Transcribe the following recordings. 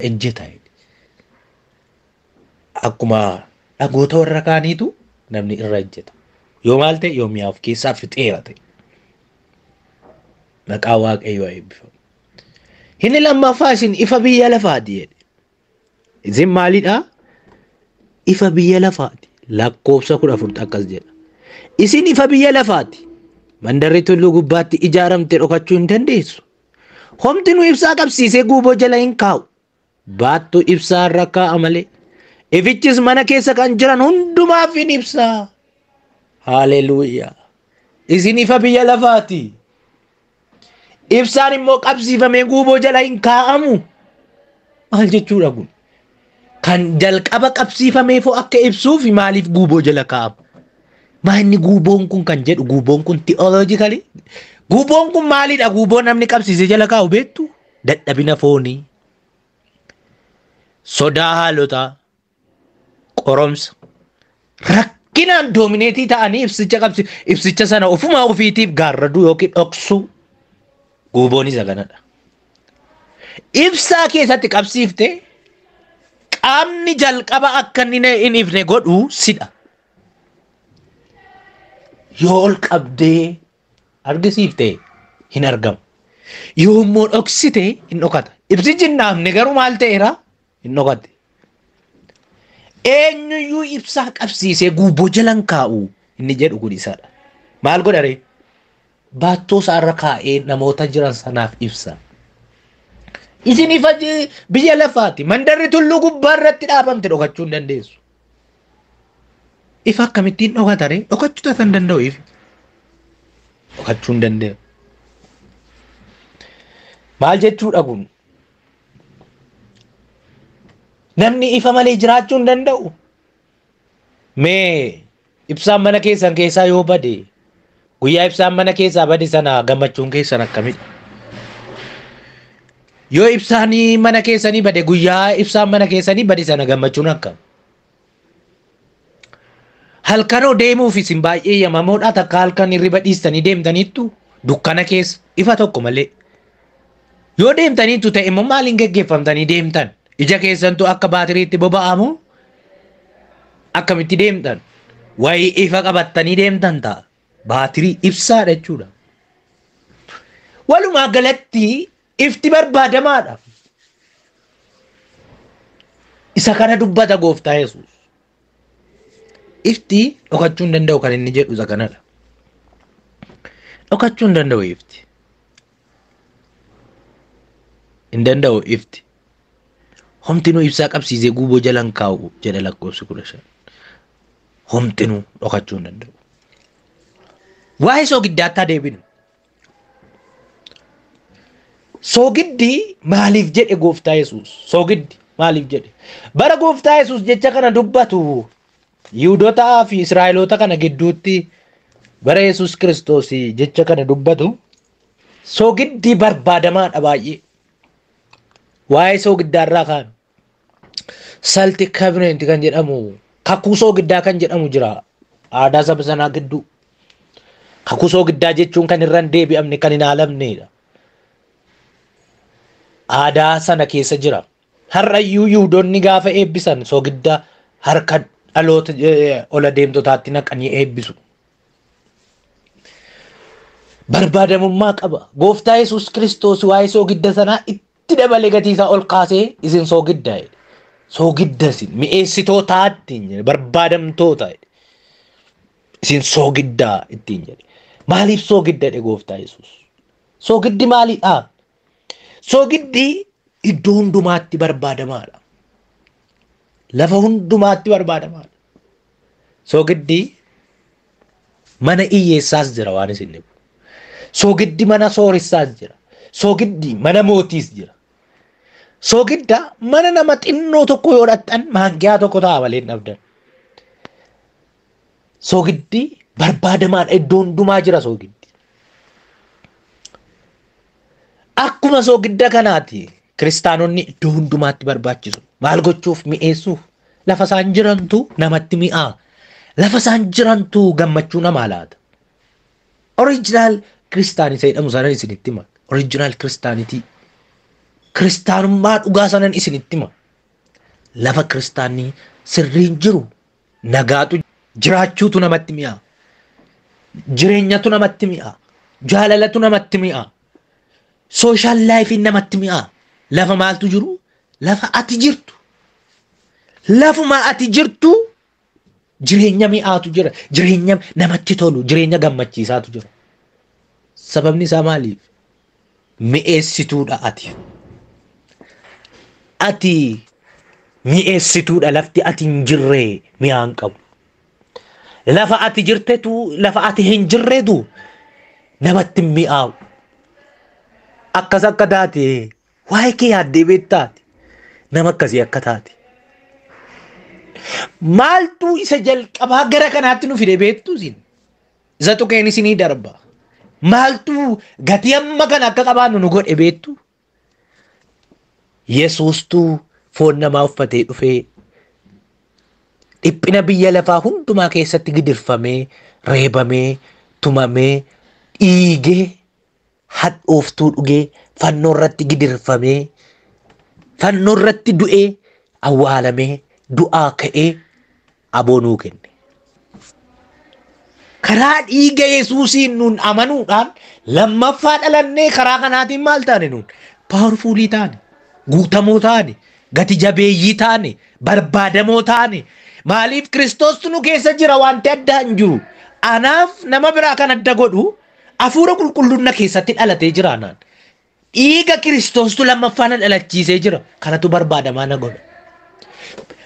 ejjeta. Akkuma dhagoota warra kaaniitu namni irra ejjeta. Yoo maal ta'e yoo mi'aa of keessaa fixeera ta'e. Maqaa Waaqayyoo haa eebbifamu. Inni lammaffaa isin ifa biyya lafaati jedhe. Isin maalidhaa? Ifa biyya lafaati. Lakkoofsa 14 akkas jedha. Isin ifa biyya lafaati. Mandarri tulluu gubbaatti ijaaramte dhokachuu hin dandeessu. Homti nu ibsaa qabsiisee guuboo jala hin kaa'u. Baattuu ibsaa irra kaa'a malee. Ifichis mana keessa kan jiran hundumaaf hin ibsaa. Haleluuyaa. Isin ifa biyya lafaati. Ibsaan immoo qabsiifamee guuboo jala hin kaa'amu. Maal jechuudha kun? Kan jalqaba qabsiifameefoo akka ibsuuf maaliif guuboo jala kaa'ama? Maanni guuboon kun kan jedhu guuboon kun theologically guuboon kun maalidha? Guuboo namni qabsiisee jala kaa'u beektu? Dadhabina foonii, sodaa haalotaa, qoromsa, rakkinaan doomineetii ta'anii ibsicha sana ofumaa ofiitiif gaarraduu yookiin dhoksuu guuboon isa kanadha. Ibsaa keessatti qabsiifte qaamni jalqaba akka inni hin ifne godhu sidha. Yoo ol qabdee argisiifte hin argamu. Yoo immoo dhoksite hin dhokata. Ibsichi hin dhaamne garuu maal ta'eera? Hin dhokate. Eenyuyyuu ibsaa qabsiisee guuboo jalan kaa'u inni jedhu kun isadha. Maal godha ree? Baattoo isaarra kaa'ee namoota jiran sanaaf ibsa. Isin ifa biyya lafaati. Mandarri tulluu gubbaa irratti dhaabamte dhokachuu hin dandeessu. Ifa akkamittiin dhokata ree? Dhokachuu tasa hin danda'u ifi. Dhokachuu hin danda'u. Maal jechuudha kun? Namni ifa malee jiraachuu hin danda'u. Mee ibsaan mana keessan keessaa yoo bade guyyaa ibsaan mana keessaa bade sana gammachuun keessan akkamidha? Yoo ibsaan mana keessanii bade guyyaa ibsaan mana keessanii bade sana gammachuun akkam? Halkanoo deemuuf isin baay'ee yamamoodha. Takka halkan hirriba dhiistanii deemtaniittu dukkana keessa ifa tokko malee. Yoo deemtaniittu ta'e immoo maaliin geggeeffamtanii deemtan? Ija keessantu akka baatiriitti boba'amu akkamitti deemtan? Wayii ifa qabattanii deemtan ta'a. Baatirii ibsaadha jechuudha. Walumaa galatti ifti barbaadamaadha. Isa kana dubbata gooftaa Yesuus. Ifti dhokachuu hin danda'u kan inni jedhu isa kanadha. Dhokachuu hin danda'u ifti. Hin danda'u ifti. Homtinuu ibsaa qabsiisee guuboo jalan kaa'u jedha lakkoofsi 15. Homtinuu dhokachuu hin danda'u. Waa'ee soogiddaatti haa deebinu. Soogiddi maaliif jedhe gooftaa Yesuus? Soogiddi maaliif jedhe? Bara gooftaa Yesuus jecha kana dubbatu Yihuudootaa fi Israa'eloota kana gidduutti bara Yesuus Kiristoos jecha kana dubbatu soogiddi barbaadamaadha baay'ee. Waa'ee soogiddaarraa kaan salti covenant kan jedhamu kakuu soogiddaa kan jedhamu jira aadaa saba sanaa gidduu. Kakuu soogiddaa jechuun kan irra hin deebi'amne kan hin haalamnedha. Aadaa sana keessa jira. Har'ayyuu Yihudoonni gaafa eebbisan soogidda harka dhaloota ola deemtotaatti naqanii eebbisu. Barbaadamummaa qaba. Gooftaa Yesuus Kiristoos waa'ee soogidda sanaa itti dabalee gatii isaa ol kaasee isin soogidda jedhe. Soogidda isin mi'eessitootaa ittiin jedhe barbaadamtoota jedhe. Isin soogiddaa ittiin jedhe. Maaliif soogidda jedhe gooftaa Yesuus? Soogiddi maalidhaa? Soogiddi iddoo hundumaatti barbaadamaadha. Lafa hundumaatti barbaadamaadha. Soogiddi mana hiyyeessaas jira waan isin dhibu. Soogiddi mana sooressaas jira. Soogiddi mana mootiis jira. Soogidda mana nama xinnoo tokko yoo dhaqxan maankiyaa tokko ta'a malee hin dhabdan. Soogiddi barbaadamaadha. Iddoo hundumaa jira soogiddi. Akkuma soogidda kanaati kiristaanonni iddoo hundumaatti barbaachisu. Maal gochuuf mi'eessuuf? Lafa isaan jirantu namatti mi'aa. Lafa isaan jirantu gammachuu namaa laata. Oriijinaal kiristaanii isa jedhamu sana isinitti hima. Oriijinaal kiristaanitii. Kiristaanummaa dhugaa sanan isinitti hima. Lafa kiristaanni sirriin jiru nagaatu jiraachuutu namatti mi'a. Jireenyatu namatti mi'a. Jaalalatu namatti mi'a. Social lifeiin namatti mi'a. Lafa maaltu jiru? Lafa ati jirtu. Lafuma ati jirtu jireenya mi'aatu jira. Jireenya namatti tolu, jireenya gammachiisaatu jira. Sababni isaa maaliif? Mi'eessituudha ati. Ati mi'eessituudha, lafti ati hin jirre mi'aa hin qabu. Lafa ati jirtetu, lafa ati hin jirretu namatti hin mi'aawu. Akkas akka taate waa'ee kee yaaddee beektaati. Nama akkasii akka taate. Maaltu isa jalqabaa gara kanaatti nu fide beektu isin? Isa tuqeen isinii darba. Maaltu gatii amma kana akka qabaannu nu godhe beektu? Yesuustuu foon namaa uffatee dhufee dhiphina biyya lafaa hundumaa keessatti gidirfamee, reebamee, tumamee, dhiigee, hadhooftuu dhugee, fannoo irratti gidirfamee, fannoo irratti du'ee, awwaalamee, du'aa ka'ee aboo nuu kenne. Karaa dhiiga Yesuusiin nuun amanuudhaan lammaffaa dhalannee karaa kanaatiin maal taane nuun? Powerfulii taane, guutamoo taane, gati jabeeyyii taane, barbaadamoo taane. Maaliif? Kiristoostu nu keessa jira, wanti addaa hin jiru. Anaaf nama biraa kan adda godhu hafuura qulqulluun na keessatti dhalatee jira anaan. Dhiiga Kiristoostu lammaffaa na dhalachiisee jira. Kanatu barbaadamaa na godha.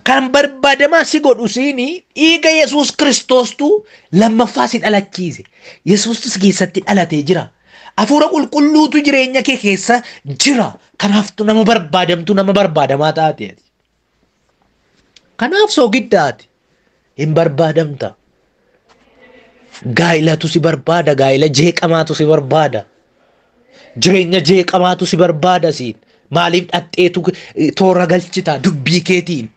Kan barbaadamaa si godhu siini dhiiga Yesuus Kiristoostu lammaffaa si dhalachiise. Yesuustu si keessatti dhalatee jira. Hafuura qulqulluutu jireenya kee keessa jira. Kanaaftu nama barbaadamtu, nama barbaadamaa taate. Kanaaf soogiddaati. Hin barbaadamta. Gaa'ilatu si barbaada. Gaa'ila jeeqamaatu si barbaada. Jireenya jeeqamaatu si barbaada siin. Maaliif dhadheetu toora galchita dubbii keetiin,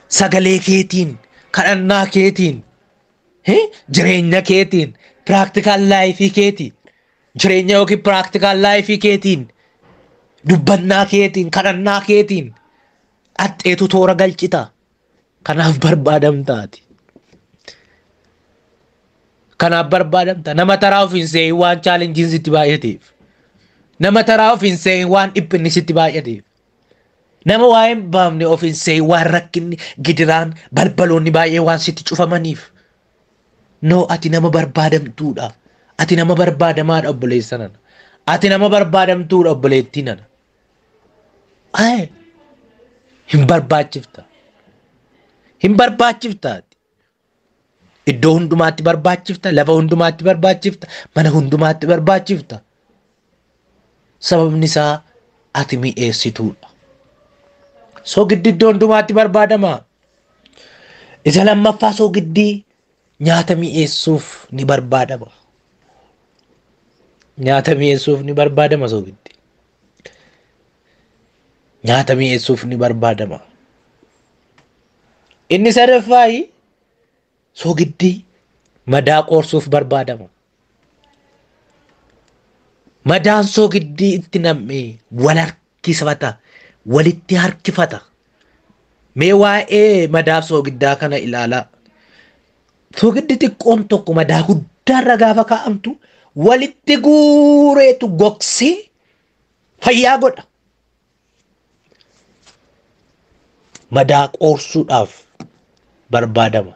sagalee keetiin, kadhannaa keetiin, jireenya keetiin, practical lifeii keetiin, jireenya yookiin practical lifeii keetiin, dubbannaa keetiin, kadhannaa keetiin dhadheetu toora galchita. Kanaaf barbaadamtaati. Kanaaf barbaadamta. Nama taraa of hin seeyin waan challengeiin sitti baay'ateef. Nama taraa of hin seeyin waan dhiphinni sitti baay'ateef. Nama waa'ee hin baafne of hin seeyin waan rakkinni, gidiraan, balbaloonni baay'ee waan sitti cufamaniif. No, ati nama barbaadamtuudha. Ati nama barbaadamaadha, obboleessa nana. Ati nama barbaadamtuudha, obboleettii nana. Ayee hin barbaachifta. Hin barbaachifta. Iddoo hundumaatti barbaachifta, lafa hundumaatti barbaachifta, mana hundumaatti barbaachifta. Sababni isaa ati mi'eessituudha. Soogiddi iddoo hundumaatti barbaadama. Isa lammaffaa, soogiddi nyaata mi'eessuuf ni barbaadama. Nyaata mi'eessuuf ni barbaadama soogiddi. Nyaata mi'eessuuf ni barbaadama. Inni sadaffaayi, soogiddi madaa qoorsuuf barbaadama. Madaan soogiddii itti nam'ee wal harkifata, walitti harkifata. Mee waa'ee madaa soogiddaa kana ilaalaa. Soogiddi xiqqoon tokko madaa guddaarra gaafa kaa'amtu walitti guureetu gogsee fayyaa godha. Madaa qoorsuudhaaf barbaadama.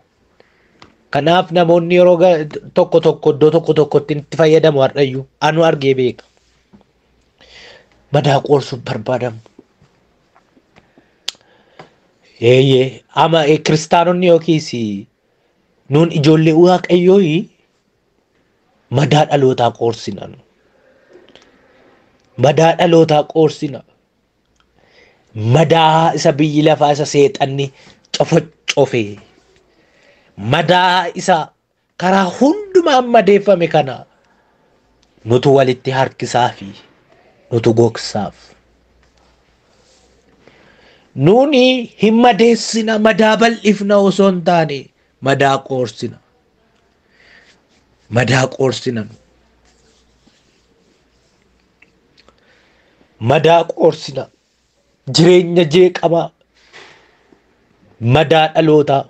Kanaaf namoonni yeroo tokko tokko iddoo tokko tokkotti itti fayyadamu, har'ayyuu anu argee beeka. Madaa qoorsuuf barbaadamu. Eeyyee, ama kiristaanonni yookiis nuun ijoollee Waaqayyoo madaa dhalootaa qoorsina. Madaa dhalootaa qoorsina. Madaa isa biyyi lafaa, isa seexanni cofoccofe. Madaa isa karaa hundumaan madeeffame kana nutu walitti harkisaa fi nutu gogsaaf. Nuuni hin madeessina, madaa bal'ifna osoo hin taane madaa qoorsina. Madaa qoorsina. Madaa qoorsina. Jireenya jeeqamaa. Madaa dhalootaa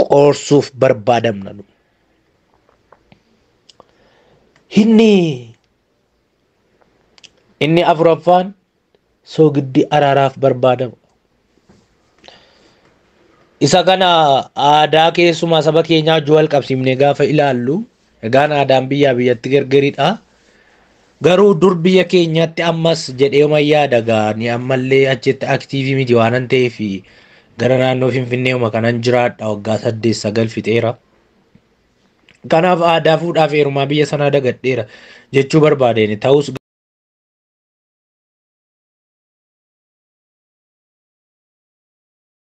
qoorsuuf barbaadamna nu. Inni afuraffaan soogiddi araaraaf barbaadama. Isa kana aadaa keessumaa saba keenyaa wajjin wal qabsiifnee gaafa ilaallu, egaan aadaan biyyaa biyyatti gargaridha. Garuu dur biyya keenyatti ammas jedhee uma yaada gaani ammallee achitti active miti waanan ta'eef gara naannoo Finfinnee uma kanan jiraadha waggaa 8 9 fixeera. Kanaaf aadaa fuudhaaf heerumaa biyya sanaa dagadheera jechuu barbaadeen ta'us